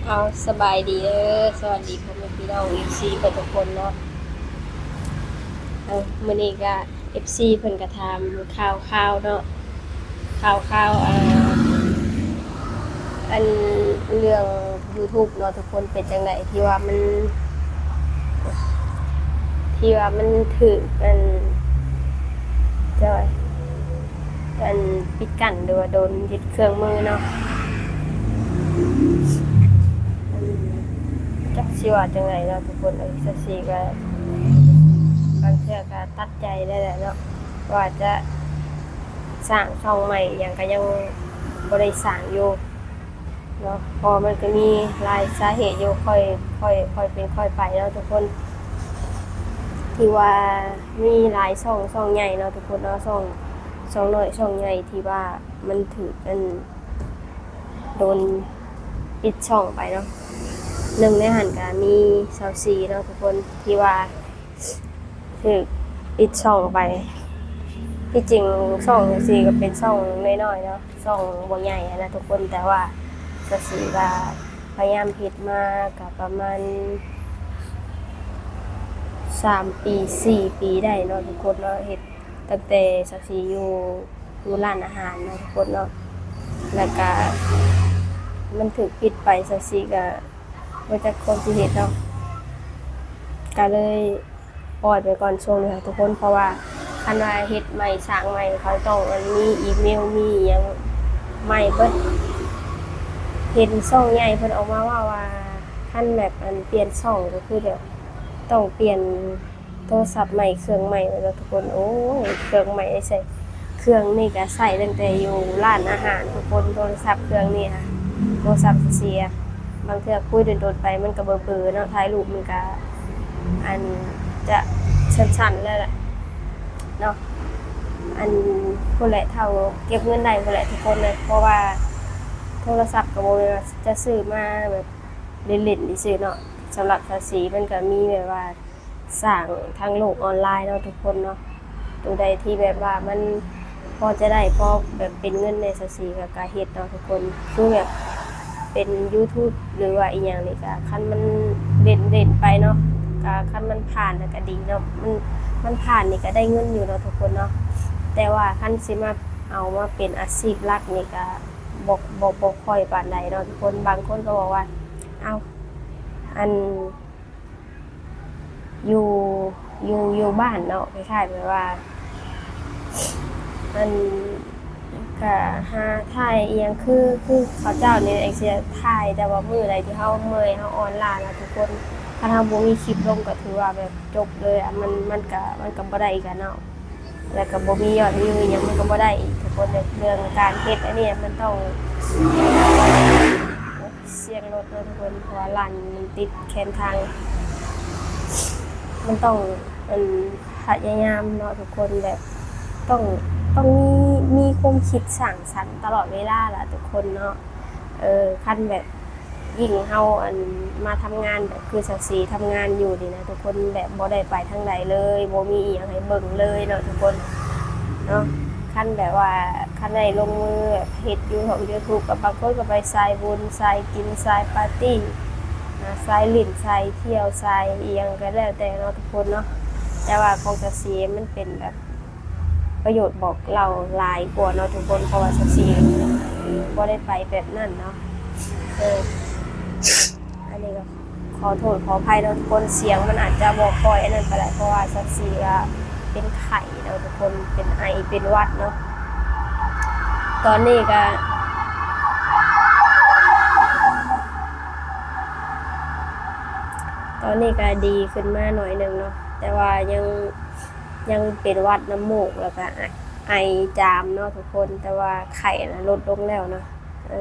ເອົາ ສະບາຍດີເດີ ສະຫວັດດີພໍ່ແມ່ພີ່ນ້ອງ ເອັຟຊີ ເບິດທຸກຄົນເນາະ. ເອົາ ມື້ນີ້ກະ ເອັຟຊີ ເພິ່ນກະຖາມຂ່າວໆເນາະ ຂ່າວໆ ເອີ ອັນເລື່ອງ YouTube ເນາະທຸກຄົນ ເປັນຈັ່ງໃດ ທີ່ວ່າມັນ ທີ່ວ່າມັນຖືກ ອັນ ຈະວ່າ ອັນ ປິດກັ້ນ ຫຼືວ່າໂດນຍຶດເຄື່ອງມືເນາະ. ອັນ ຈັກຊິວ່າຈັ່ງໃດເນາະທຸກຄົນເອີຍ ສາວສີກະ ບາງເທື່ອກະຕັດໃຈໄດ້ແຫຼະເນາະ ວ່າຈະສ້າງຊ່ອງໃໝ່ອີ່ຫຍັງ ກະຍັງບໍ່ໄດ້ສ້າງຢູ່ເນາະ ເພາະວ່າມັນກະມີຫຼາຍສາເຫດຢູ່ ຄ່ອຍ ຄ່ອຍ ຄ່ອຍເປັນຄ່ອຍໄປເນາະທຸກຄົນ. ຖືວ່າມີຫຼາຍຊ່ອງ ຊ່ອງໃຫຍ່ເນາະທຸກຄົນເນາະ ຊ່ອງ ຊ່ອງນ້ອຍ ຊ່ອງໃຫຍ່ ທີ່ວ່າມັນຖືກ ອັນ ໂດນປິດຊ່ອງໄປເນາະ. ໜຶ່ງໃນຫັ້ນກະມີສາວສີເນາະທຸກຄົນ ທີ່ວ່າຖືກປິດຊ່ອງໄປ. ທີ່ຈິງຊ່ອງສາວສີກະເປັນຊ່ອງນ້ອຍໆເນາະ ຊ່ອງບໍ່ໃຫຍ່ຫັ້ນນະທຸກຄົນ ແຕ່ວ່າສາວສີກະພະຍາຍາມເຮັດມາກະປະມານສາມປີ ສີ່ປີໄດ້ເນາະທຸກຄົນເນາະ ເຮັດຕັ້ງແຕ່ສາວສີຢູ່ ຢູ່ຮ້ານອາຫານເນາະທຸກຄົນເນາະ ແລ້ວກະມັນຖືກປິດໄປ ສາວສີກະບໍ່ຈັກຄວາມຊິເຮັດເນາະ ກະເລີຍປ່ອຍໄປກ່ອນຊ່ວງນີ້ທຸກຄົນ ເພາະວ່າຄັນວ່າເຮັດໃໝ່ ສ້າງໃໝ່ ເຂົາຕ້ອງ ອັນ ມີອີເມວ ມີອີ່ຫຍັງໃໝ່ເບິດ. ເຫັນຊ່ອງໃຫຍ່ເພິ່ນອອກມາເວົ້າວ່າ ຄັນແບບ ອັນ ປ່ຽນຊ່ອງກະຄືແບບ ຕ້ອງປ່ຽນ ໂທລະສັບໃໝ່ ເຄື່ອງໃໝ່ ວ່າຊັ້ນທຸກຄົນ. ໂອ້ຍ ເຄື່ອງໃໝ່ໄດ້ໃຊ້ ເຄື່ອງນີ້ກະໃຊ້ຕັ້ງແຕ່ຢູ່ຮ້ານອາຫານທຸກຄົນ ໂທລະສັບເຄື່ອງນີ້ນະ ໂທລະສັບເສຍ ບາງເທື່ອຄຸຍດົນໆໄປມັນກະເບີໆເນາະ ຖ່າຍຮູບມັນກະ ອັນ ຈະສັ່ນໆແລ້ວແຫຼະເນາະ. ອັນ ພຸ້ນແຫຼະ ເຖົ້າເກັບເງິນໄດ້ພຸ້ນແຫຼະທຸກຄົນເອີຍ ເພາະວ່າໂທລະສັບກະບໍ່ແມ່ນວ່າຈະຊື້ມາແບບ ຫຼິ້ນໆຊື່ໆເນາະ. ສຳລັບສາວສີມັນກະມີແບບວ່າສ້າງທາງໂລກອອນລາຍເນາະທຸກຄົນເນາະ ໂຕໃດທີ່ແບບວ່າມັນພໍຈະໄດ້ ພໍແບບເປັນເງິນແດ່ ສາວສີກະ ກະເຮັດເນາະທຸກຄົນ. ຄືແບບເປັນຢູທູບ ຫຼືວ່າອີ່ຫຍັງນີ້ກະ ຄັນມັນເດັ່ນໆໄປເນາະ ກະ ຄັນມັນຜ່ານນະກະດີເນາະ ມັນ ມັນຜ່ານນີ້ກະໄດ້ເງິນຢູ່ເນາະທຸກຄົນເນາະ ແຕ່ວ່າຄັນຊິມາເອົາມາເປັນອາຊີບຫຼັກນີ້ກະ ບໍ່ ບໍ່ ບໍ່ຄ່ອຍປານໃດເນາະທຸກຄົນ. ບາງຄົນກະບອກວ່າ ເອົ້າ ອັນ ຢູ່ ຢູ່ ຢູ່ບ້ານເນາະ ຄ້າຍໆແບບວ່າ ອັນ ກະຫາຖ່າຍອີ່ຫຍັງ ຄື ຄືເຂົາເຈົ້ານີ້ ອັນ ຊິຖ່າຍແຕ່ວ່າມື້ໃດທີ່ເຮົາເມື່ອຍ ເຮົາອ່ອນລ້ານະທຸກຄົນ. ຄັນເຮົາບໍ່ມີຄລິບລົງກະຖືວ່າແບບຈົບເລີຍ ມັນ ມັນກະ ມັນກະບໍ່ໄດ້ອີກກະເນາະ ແລ້ວກະບໍ່ມີຍອດວິວອີ່ຫຍັງ ມັນກະບໍ່ໄດ້ອີກທຸກຄົນ. ເລື່ອງການເຮັດອັນນີ້ມັນຕ້ອງ ສຽງລົດເນາະທຸກຄົນ ເພາະວ່າຮ້ານມັນຕິດແຄມທາງ ມັນຕ້ອງ ອັນ ພະຍາຍາມເນາະທຸກຄົນ ແບບຕ້ອງ ຕ້ອງມີ ມີຄວາມຄິດສ້າງສັນຕະຫຼອດເວລາລະທຸກຄົນເນາະ. ເອີ ຄັນແບບ ຍິ່ງເຮົາ ອັນ ມາທຳງານແບບຄືສາວສີທຳງານຢູ່ນີ້ນະທຸກຄົນ ແບບບໍ່ໄດ້ໄປທາງໃດເລີຍ ບໍ່ມີອີ່ຫຍັງໃຫ້ເບິ່ງເລີຍເນາະທຸກຄົນເນາະ. ຄັນແບບວ່າ ຄັນໄດ້ລົງມືແບບເຮັດຢູທູບ ຢູທູບ ກະບາງຄົນກະໄປສາຍບຸນ ສາຍກິນ ສາຍປາຕີ້ ອາ ສາຍຫຼິ້ນ ສາຍທ່ຽວ ສາຍອີ່ຫຍັງກະແລ້ວແຕ່ເນາະທຸກຄົນເນາະ. ແຕ່ວ່າຂອງສາວສີມັນເປັນແບບ ປະໂຫຍດບອກເລົ່າຫຼາຍກວ່າເນາະທຸກຄົນ ເພາະວ່າສາວສີບໍ່ໄດ້ໄປແບບນັ້ນເນາະ. ເອີ ອັນນີ້ກະຂໍໂທດຂໍອະໄພເນາະທຸກຄົນ ສຽງມັນອາດຈະບໍ່ຄ່ອຍອັນນັ້ນປານໃດ ເພາະວ່າສາວສີກະເປັນໄຂ້ເນາະທຸກຄົນ ເປັນໄອເປັນຫວັດເນາະ. ຕອນນີ້ກະ ຕອນນີ້ກະດີຂຶ້ນມາໜ້ອຍໜຶ່ງເນາະ ແຕ່ວ່າຍັງ ຍັງເປັນຫວັດນ້ຳມູກ ແລ້ວກະໄອ ໄອຈາມເນາະທຸກຄົນ ແຕ່ວ່າໄຂ້ນະລົດລົງແລ້ວເນາະ. ເອີ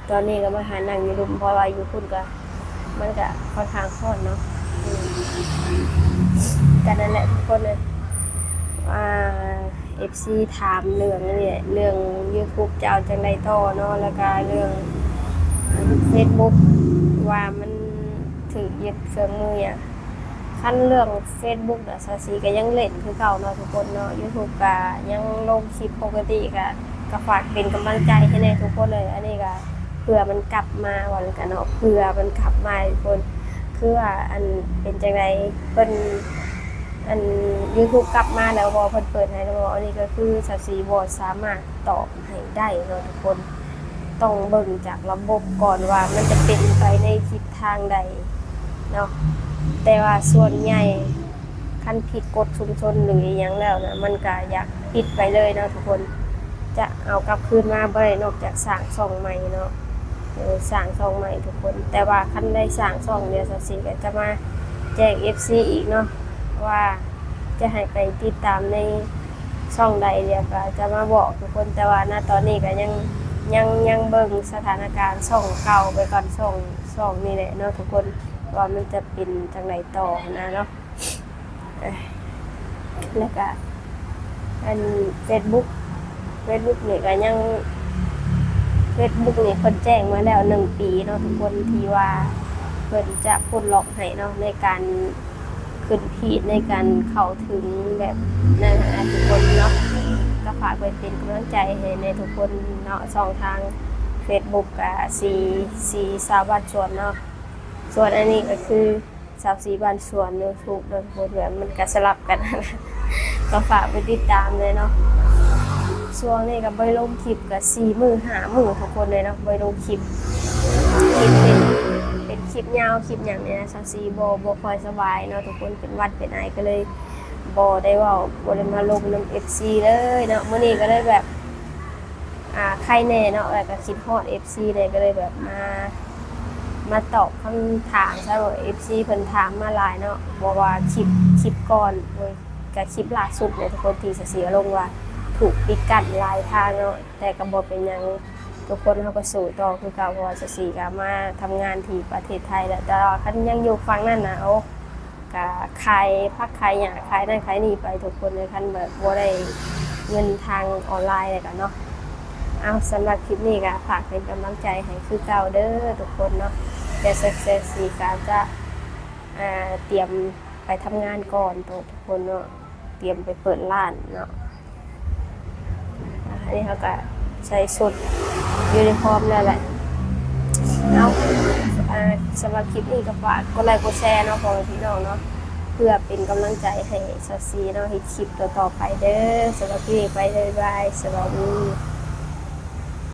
ຕອນນີ້ກະມາຫານັ່ງຢູ່ລຸ່ມ ເພາະວ່າຢູ່ພຸ້ນກະ ມັນກະຄ່ອນຂ້າງຮ້ອນເນາະ. ກະນັ້ນແຫຼະທຸກຄົນເອີຍ ອາ ເອັຟຊີຖາມເລື່ອງນີ້ແຫຼະ ເລື່ອງຢູທູບຈະເອົາຈັ່ງໃດຕໍ່ເນາະ ແລ້ວກະເລື່ອງ ອັນ ເຟສບຸກ ວ່າມັນຖືກຍຶດເຄື່ອງມືຫຍັງ. ຄັນເລື່ອງເຟສບຸກນະ ສາວສີກະຍັງຫຼິ້ນຄືເກົ່າເນາະທຸກຄົນເນາະ ຢູທູບກະຍັງລົງຄລິບປົກກະຕິ ກະ ກະຝາກເປັນກຳລັງໃຈໃຫ້ແດ່ທຸກຄົນເອີຍ. ອັນນີ້ກະ ພື່ອມັນກັບມາ ວ່າຊັ້ນເນາະ ເພື່ອມັນກັບມາທຸກຄົນ. ຄືວ່າ ອັນ ເປັນຈັ່ງໃດ ເພິ່ນ ອັນ ຢູທູບກັບມາແລ້ວບໍ່ ເພິ່ນເປີດໃຫ້ແລ້ວບໍ່ ອັນນີ້ກໍຄືສາວສີບໍ່ສາມາດຕອບໃຫ້ໄດ້ເນາະທຸກຄົນ. ຕ້ອງເບິ່ງຈາກລະບົບກ່ອນວ່າມັນຈະເປັນໄປໃນທິດທາງໃດເນາະ. ແຕ່ວ່າສ່ວນໃຫຍ່ ຄັນຜິດກົດຊຸມຊົນ ຫຼື ອີ່ຫຍັງແລ້ວນະ ມັນກະຢາກປິດໄປເລີຍເນາະທຸກຄົນ. ຈະເອົາກັບຄືນມາບໍ່ໄດ້ ນອກຈາກສ້າງຊ່ອງໃໝ່ເນາະ ເອີ ສ້າງຊ່ອງໃໝ່ທຸກຄົນ. ແຕ່ວ່າຄັນໄດ້ສ້າງຊ່ອງ ດຽວສາວສີກໍຈະມາແຈ້ງເອັຟຊີອີກເນາະ ວ່າຈະໃຫ້ໄປຕິດຕາມໃນຊ່ອງໃດ ດຽວກໍຈະມາບອກທຸກຄົນ. ແຕ່ວ່ານະຕອນນີ້ກໍຍັງ ຍັງ ຍັງເບິ່ງສະຖານະການຊ່ອງເກົ່າໄປກ່ອນ ຊ່ອງ ຊ່ອງນີ້ແຫຼະເນາະທຸກຄົນ ວ່າມັນຈະເປັນຈັ່ງໃດຕໍ່ຫັ້ນນະເນາະ. ແລ້ວກະ ອັນ ເຟສບຸກ ເຟສບຸກນີ້ກະຍັງ ເຟສບຸກນີ້ເພິ່ນແຈ້ງມາແລ້ວໜຶ່ງປີເນາະທຸກຄົນ ທີ່ວ່າເພິ່ນຈະປົດລັອກໃຫ້ເນາະ ໃນການຂຶ້ນຟີດ ໃນການເຂົ້າເຖິງແບບນັ້ນນະທຸກຄົນເນາະ. ກໍຝາກໄວ້ເປັນກຳລັງໃຈໃຫ້ແດ່ທຸກຄົນເນາະ. ຊ່ອງທາງເຟສບຸກກະ ສີ ສີ ສາວບ້ານສວນເນາະ. ສ່ວນອັນນີ້ກໍຄື ສາວສີບ້ານສວນ ຢູທູບເນາະທຸກຄົນ ແບບມັນກະສະຫຼັບກັນ ກໍຝາກໄປຕິດຕາມແດ່ເນາະ. ຊ່ວງນີ້ກໍບໍ່ໄດ້ລົງຄລິບກໍສີ່ມື້ຫ້າມື້ທຸກຄົນເລີຍເນາະ ບໍ່ໄດ້ລົງຄລິບ ຄລິບເປັນ ເປັນຄລິບຍາວ ຄລິບຫຍັງນີ້ນະ ສາວສີບໍ່ ບໍ່ຄ່ອຍສະບາຍເນາະທຸກຄົນ ເປັນຫວັດເປັນໄອ ກໍເລີຍບໍ່ໄດ້ເວົ້າ ບໍ່ໄດ້ມາລົມນຳເອັຟຊີເລີຍເນາະ. ມື້ນີ້ກໍເລີຍແບບ ອ່າ ໄຄແດ່ເນາະ ແລ້ວກໍຄິດຮອດເອັຟຊີແດ່ ກໍເລີຍແບບມາ ມາຕອບຄຳຖາມຊະ ເອັຟຊີເພິ່ນຖາມມາຫຼາຍເນາະ ບອກວ່າຄລິບ ຄລິບກ່ອນ ໂອ້ຍ ກໍຄລິບລ່າສຸດເນາະທຸກຄົນ ທີ່ສາວສີເອົາລົງວ່າຖືກປິດກັ້ນຫຼາຍທາງເນາະ. ແຕ່ກໍບໍ່ເປັນຫຍັງ ທຸກຄົນເຮົາກໍສູ້ຕໍ່ຄືເກົ່າ ເພາະວ່າສາວສີກໍມາທຳງານທີ່ປະເທດໄທແລ້ວ ແຕ່ວ່າຄັນຍັງຢູ່ຝັ່ງນັ້ນນະ ໂອ້ ກະຂາຍຜັກຂາຍຫຍ້າ ຂາຍນັ້ນຂາຍນີ້ໄປທຸກຄົນເອີຍ ຄັນແບບບໍ່ໄດ້ເງິນທາງອອນລາຍແລ້ວກະເນາະ. ເອົາ ສຳລັບຄລິບນີ້ກະຝາກເປັນກຳລັງໃຈໃຫ້ຄືເກົ່າເດີທຸກຄົນເນາະ. ແຕ່ສາວສີກະຈະ ອ່າ ຕຽມໄປທຳງານກ່ອນໂຕ ທຸກຄົນເນາະ ຕຽມໄປເປີດຮ້ານເນາະ. ອັນນີ້ເຮົາກະໃສ່ຊຸດຢູນິຟອມແລ້ວແຫຼະ. ເອົາ ອ່າ ສຳລັບຄລິບນີ້ກໍຝາກກົດໄລກົດແຊເນາະ ພໍ່ແມ່ພີ່ນ້ອງເນາະ ເພື່ອເປັນກຳລັງໃຈໃຫ້ສາວສີເນາະ ເຮັດຄລິບຕໍ່ໆໄປເດີ. ສຳລັບຄລິບນີ້ໄປ ບາຍບາຍ ສະບາຍດີ.